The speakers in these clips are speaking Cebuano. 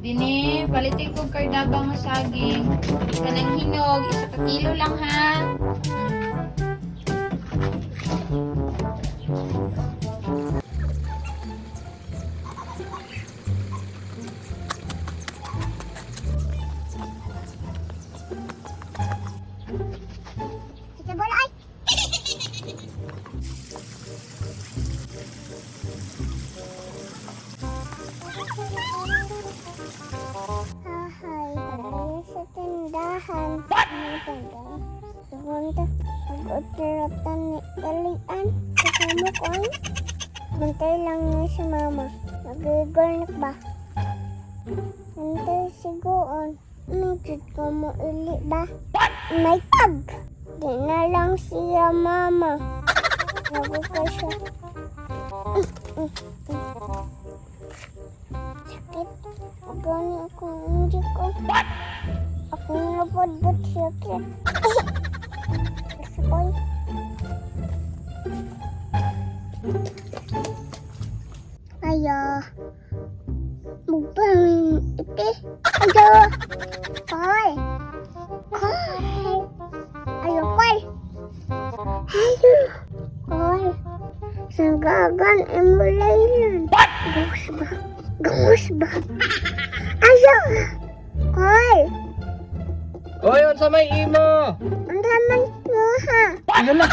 Dini, palitin ko kardaba nga saging. Kanang hinog, 1 ka kilo lang ha. Kita bola ay. Hahay, tayo sa tindahan. Ano ba? Punta, pag-utiratan ni Elian. Kasama ko ay. Bantay lang niya si Mama. Nagigol ba? Bantay si Goon. Nung ko mo ili ba? May pag! Di na lang siya, Mama. Sabi ko siya. Sakit. Gani akong hindi ko. Ako napodbot sakit. Sakit. Ayo. Mugpangin ite. Ayo. Koy. Koy. Ayo, koy. Ayo. Koy. Sanggagan emulaylan. Gawas ba? Gawas ba? Ayo. Koy. Oy, unsa may imo? Ang taman mo ha. Ano na?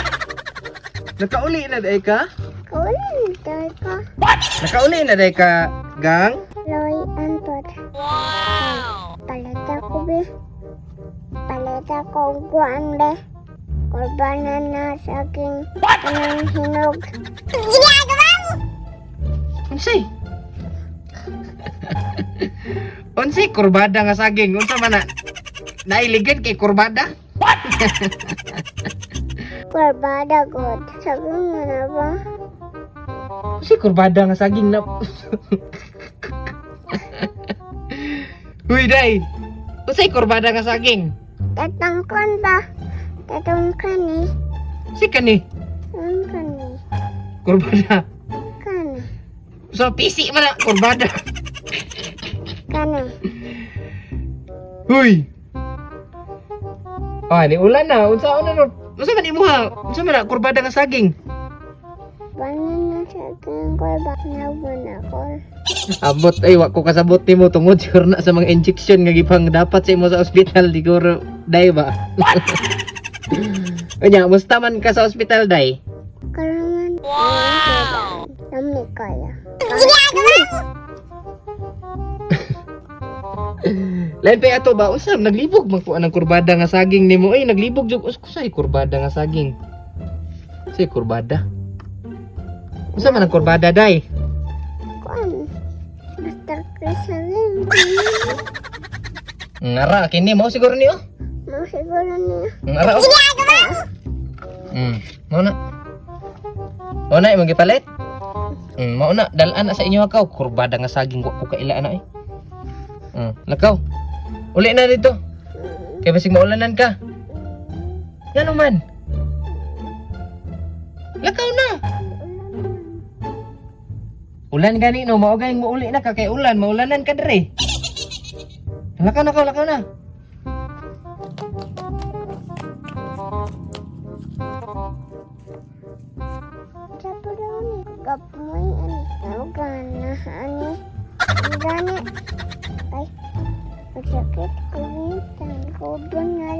Nakauli na day ka? Kaulin tayo ka. Nakauli na day ka, gang? Loy antot. Wow! Paleta ko be. Paleta ko guan be. Kurbanan na sa aking kanang hinog. Ginagawa mo! Unsay? Unsay kurbada nga saging? Unsa man na? Nailigan kay kurbada? Kurbada god. Sabi mo na ba? Unsay kurbada nga saging na? Uy, day. Unsay kurbada nga saging? Tatangkan ba? Tatangkan ni. Unsay kani? Tatangkan ni. Kurbada. Kani. So pisi man na kurbada. Kani. Uy. Ah, ni ulan na. Unsa na no? Unsa man imuha? Unsa man na kurbada nga saging? Banan na sa aking kurba. Nabon ako. Abot ay wa ko kasabot nimo tungod sure na sa mga injection nga gipang dapat sa imo sa ospital siguro day ba. Unya, musta man ka sa ospital day? Karangan. Wow! Lami kaya. Ginagawa mo! Lain pa ato ba unsa naglibog man ko anang kurbada nga saging nimo ay naglibog jud us say kurbada nga saging. Say kurbada. Unsa man ang kurbada day? Kuan. Basta krisalin. Ngara kini mo siguro niyo. Mau siguro niya. Ngara oh. Mao na. Mao na imong gipalit? Mao na dalaan na sa inyo akaw kurbada nga saging wa ko kaila na eh. Lakaw. Uli na dito. Kay basig maulanan ka. Ngano man? Lakaw na. Ulan gani no, mao ganing mauli na ka kay ulan, maulanan ka dere. Lakaw na ka, lakaw na. Sa pa daw ni. Gapoy ani. Gana ani. Gani. Ay. Magsakit ko rin. Ko ba nga